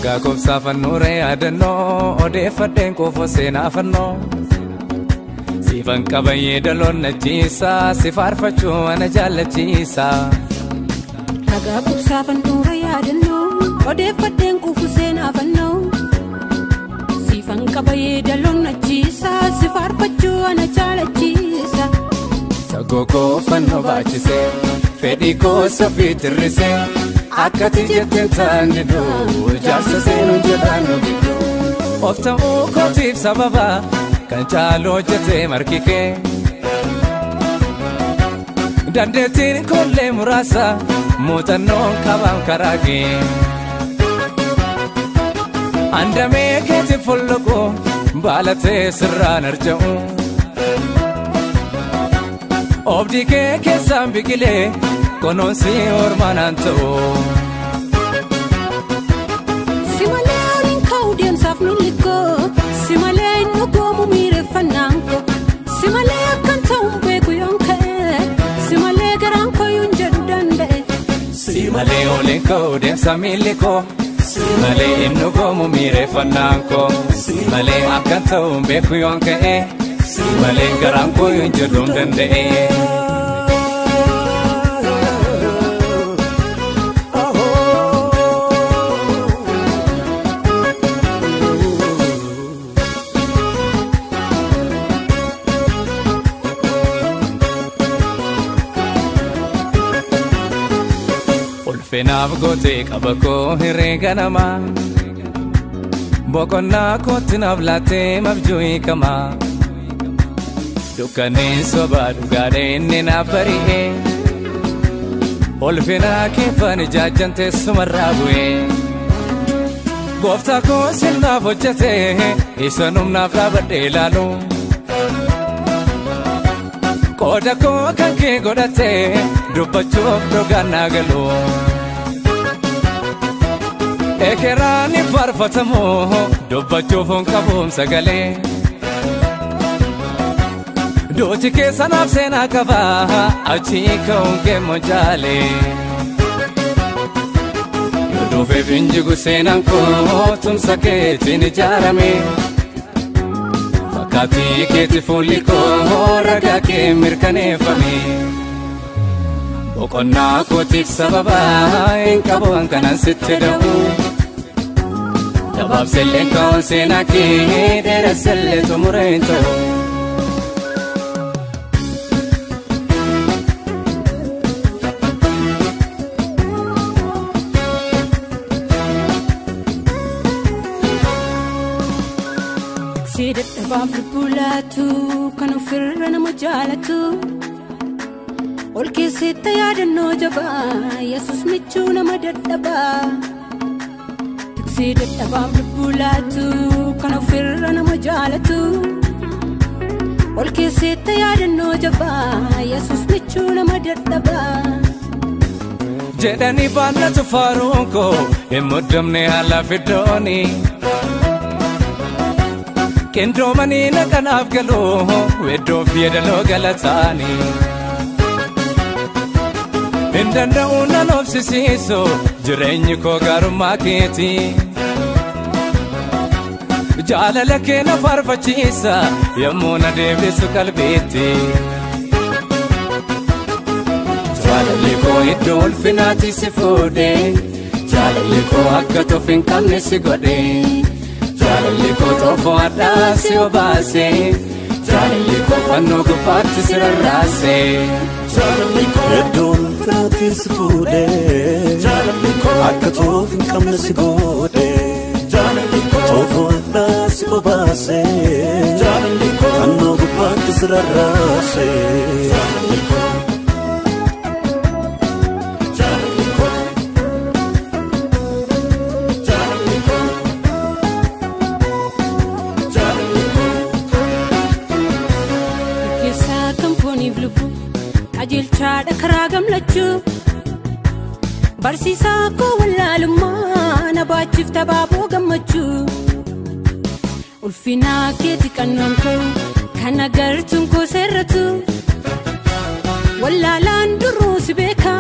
Ragaa qobsaa fannuuree yaadannoo odeeffadheen qofa seenaa fannoo. Siifan qabayyee daloon nachiisa si faarfachuu ana jaallachiisa. Ragaa qobsaa fannuuree yaadannoo odeeffadheen qofa seenaa fannoo. Siifan qabayyee daloon nachiisa si faarfachuu ana jaallachiisa. Sagoo fannoo baachisee fedhii koo safii tirrisee. Akkati jetteen taane duu jaarsa seenuu jedhaan nu gidduu. Of ta'uu kootiif sababa kan caalu hojjetee marki kee. Dandeettiin kollee muraasa muuxannoon qabaam karaa kee. Andamee keetiin folloqu baalatee sirraan arja'u. Oobdii kee keessaan biqilee. Konoonsi ormanaan ta'u. Si malee waliin ka'uu deemsaaf milikoo, si malee inni goomu miireffannaan koo, si malee akkan ta'uun beeku yoon ka'e, si malee garaan koyyuun jedhu danda'e. Si malee waliin ka'uu deemsa milikoo, si malee inni goomu miireffannaan koo, si malee akkan ta'uun beeku yoon ka'e, si malee garaan koyyuun jedhu danda'e. Ulfinaaf gootee qaba koo hiree ganamaa. Boqonnaa kootti naaf laattee mabjuu hiikamaa. Dukkanneen sobaa dhugaadha inni naaf bari'ee. Ulfinaa keeffaan ijaajjan teessumarraa bu'ee. Gooftaa koo sirnaaf hojjetee isa humnaaf dhaabadhee ilaalu. Qooda koo kan kee godhatee dubbachuuf dhugaan naa galu. Ekeraan hin faarfatamu dubbachuuf hin qabuum sagalee. Duuti keessa naaf seenaa qaba achii ka'uun keemmoo jaalee. Yoo duufeef hin jigu seenaan koo tumsa keetiin ijaarame. Fakkaatii keeti fuulli koo ragaa kee mirkaneeffame. Boqonnaa kootiif sababa hin qabu kanan sitti da'u. Gabaabsillee ka'uun seenaa kee dheeressillee xumura hin ta'u. Si dadhabaaf lubbuu laatu kan ofirra nama jaalatu. Ol keessatti yaadannoo jabaa Yesuus michuu nama dadhabaa. Tiksee dadhabaaf lubbuu laatu kan ofirra nama jaalatu. Ol keessatti yaadannoo jabaa Yesuus michuu nama dadhabaa. Jedhanii baannatu faaruun koo hin muddamne haala fiddooni. Qindoomanii naqanaaf galuu weddoof yeedaloo galataanii. Hin danda'u nan obsisiisu jireenyi koo gaarummaa keeti. Jaalala kee na faarfachiisa yommuu na deebisu qalbiitti. Jaalalli koo iddoo ulfinaatti si fuudhe, jaalalli koo akka toof hin qabne si godhe, jaalalli koo xoofoo hadhaa si obaase, jaalalli koo fannoo gubbaatti si rarraase. Jaalalli koo iddoo ulfinaatti si fuudhe, jaalalli koo akka toof hin qabne si godhe, jaalalli koo xoofoo hadhaa si obaase, jaalalli koo fannoo gubbaatti si rarraase. Jaalalli koo. Qajeelchaadha karaa gammachuu barsiisaa koo wallaalummaa na baachifta baaboo gammachuu. Ulfinaa keeti qannoon koo kan agartuun koo seerratu. Wallaalaan duruu si beekaa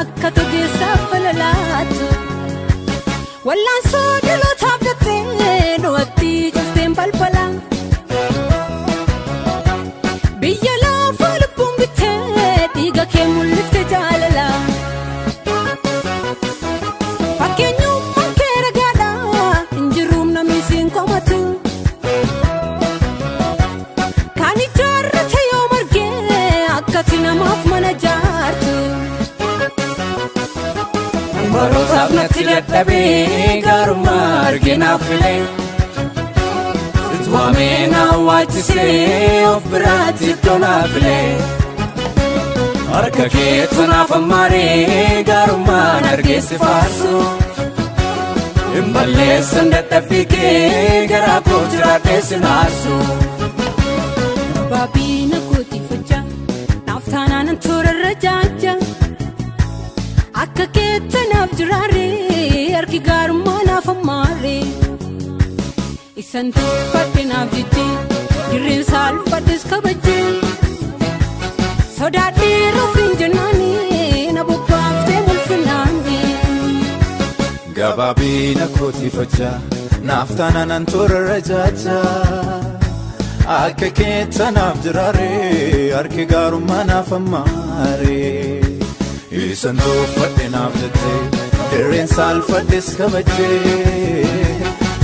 akka togeessaaf falalaatu. Wallaansoo dhaloota abdattee du'atti cufteen balbala. Biyya lafa lubbuun bittee dhiiga kee mul'ifte jaalala. Fakkeenyummaan kee ragaadha hin jiruum namni siin komatu. Kan ijaarrate yoo margee akkati namaaf mana jaartu. Barootaaf natti dadhabee gaarummaa argee naaf filee. Waamee na waachisee of biraatti iddoo naaf filee. Harka keetu naaf ammaaree gaarummaan argee si faarsu. Hin balleessan dadhabbii kee garaa koo jiraadhee si naarsu. Baabina kootiifachaa naaf taanaan toorarra jaanja. Akka keetta naaf jiraaree harki gaarummaa naaf ammaaree. Isan tuffadhe naaf jechee dirreen saalfadhes kabajjee. Sodaadhee rufiin jennaanii na bobbaaftee mul'innaanii. Gabaabina kootiifachaa naaf taanaan toorarra jaajaa. Akka keetta naaf jiraaree harki gaarummaa naaf ammaaree. Isan tuffadhe naaf jettee dirreen saalfadhes kabajjee.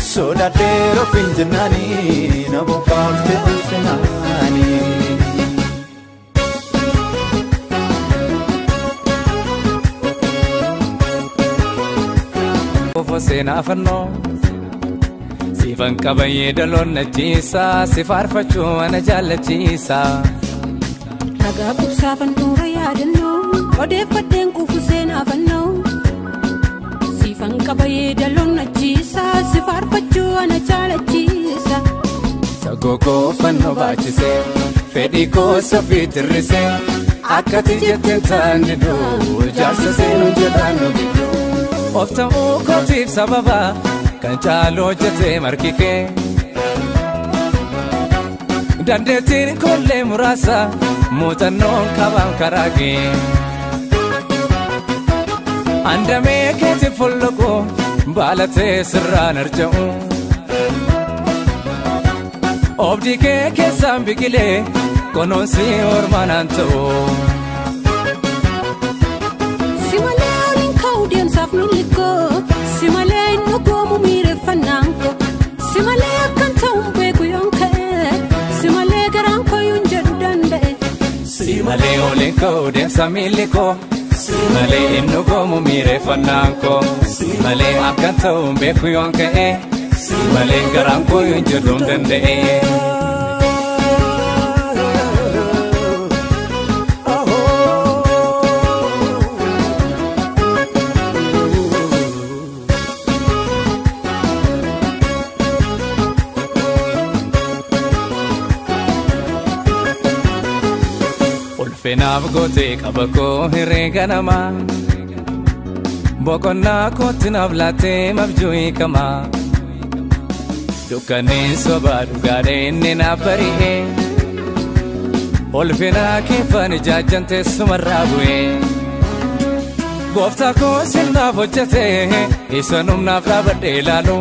Sodaadhee rufiin jennaanii na bobbaaftee ulfinaanii. Seenaa fannoo siifan qabayyee daloon nachiisa si faarfachuu ana jaallachiisa. Ragaa kubsaa fannuura yaadannoo odeeffadheen kufu seenaa fannoo siifan qabayyee daloon nachiisa si faarfachuu ana jaalachiisa. Sagoo fannoo baachisee fedhii koo safii tirrisee akkati jetteen ta'an diduu jaarsa seenuu jedhaan nu gidduu. Of ta'uu kootiif sababa kan caalu hojjetee margi kee. Dandeettiin kollee muraasa muuxannoon qabaam karaa kee. Andamee keetiin folloqoo baalatee sirraan arja'u. Oobdii kee keessaan biqilee kunuunsi ormaan ta'u. Si malee oliin ka'u deemsaaf miilli koo si malee inni goomu miireffannaan koo si malee akkan ta'uun beeku yoon ka'e si malee garaan koo yoon jedhu danda'e. Si malee oliin ka'u deemsa miilli koo si malee inni goomu miireffannaan koo si malee akkan ta'uun beeku yoon ka'e si malee garaan koo yoon jedhu danda'e. Ulfinaaf gootee qaba koo hirree ganamaa boqonnaa kootti naaf laattee mabjuu hiikamaa Dukkanneen sobaa dhugaadhee inni naaf bari'ee ulfinaa keeffan ijaajjan teessumarraa bu'ee Gooftaa koo sirnaaf hojjetee isa humnaaf dhaabadhee ilaalu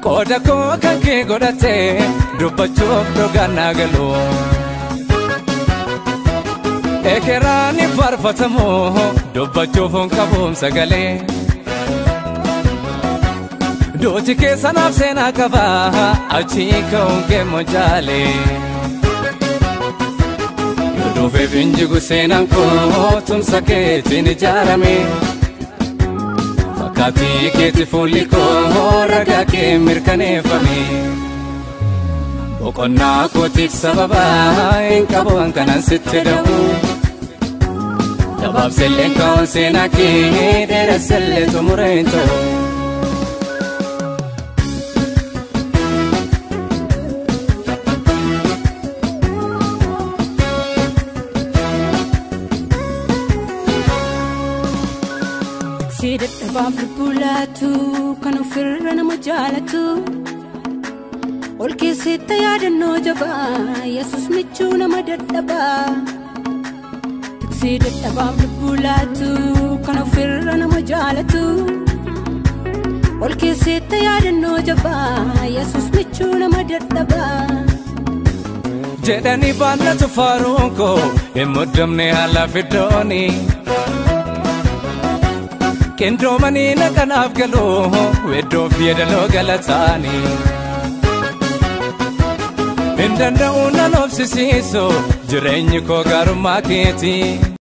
Qooda koo kan kee godhatee dubbachuuf dhugaan naa galu. Ekeraan hin faarfatamu dubbachuuf hin qabuum sagalee. Duuti keessa naaf seenaa qaba achii ka'uun kee moojaalee. Yoo dhufeef hin jigu seenaan koo tumsa keetiin ijaarame. Fakkaatii keeti fuulli koo ragaa kee mirkaneeffame. Boqonnaa kootiif sababa hin qabu kanan sitti da'u. Gabaabsillee ka'uun seenaa kee dheeressillee xumura hin ta'u. Si dadhabaaf lubbuu laatu kan ofirra nama jaalatu. Ol keessatti yaadannoo jabaa Yesuus michuu nama dadhabaa. Obsee dadhabaaf lubbuu laatu kan ofirra nama jaalatu. Ol keessatti yaadannoo jabaa Yesuus michuu nama dadhabaa. Jedhanii baallatu faaruun koo hin muddamne haala fiddooni. Qindoomanii naqanaaf galuu weddoof yeedaloo galataani. Hin danda'u nan obsisiisu jireenyi koo gaarummaa keeti.